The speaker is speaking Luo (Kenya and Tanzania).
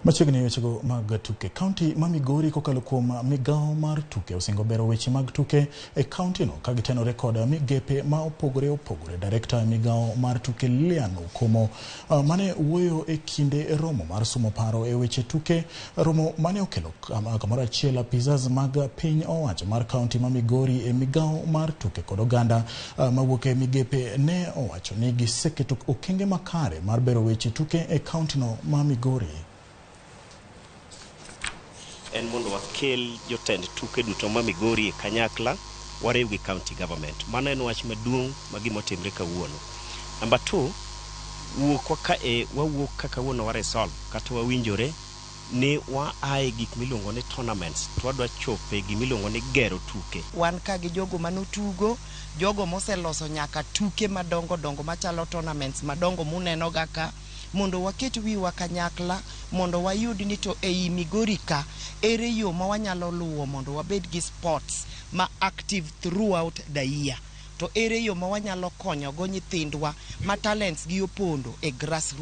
Machiegni wechego mag tuke. Kaunti ma Migori kokalo kuom migawo mar tuke osingo bero weche mag tuke e kaunti no ka gitenore kod migepe ma opogore opogore. Director e migawo mar tuke Lilian Okomo mane wuoyo e kinde romo mar sumo paro e weche tuke, romo mane okelo kamoro achiel apisas mag piny owacho mar kaunti ma Migori e migawo mar tuke kod oganda mawuok e migepe ne owacho ni giseketo okenge makare mar bero weche tuke e kaunti no ma Migori. En mondo wakel jotend tuke duto ma Migori e kanyakla, wariw gi county government. Mano en wach maduong' ma gima otimre kawuono. Number 2, wuokwa ka e wawuok ka kawuono wa resolve kata wawinjore ni wa ae gik miluongo ni tournaments to wadwa chope gimiluongo ni gero tuke. Wan ka gi jogo manotugo, jogo moseloso nyaka tuke madongo dongo machalo tournaments madongo muneno ga ka, mondo waket wiwa kanyakla mondo wayud ni to ei Migori ka ere yo ma wanyalo luwo mondo wabed gi sports ma active throughout the year, to ere yo ma wanyalo konyogo nyithindwa ma talents gi opondo e grassroots.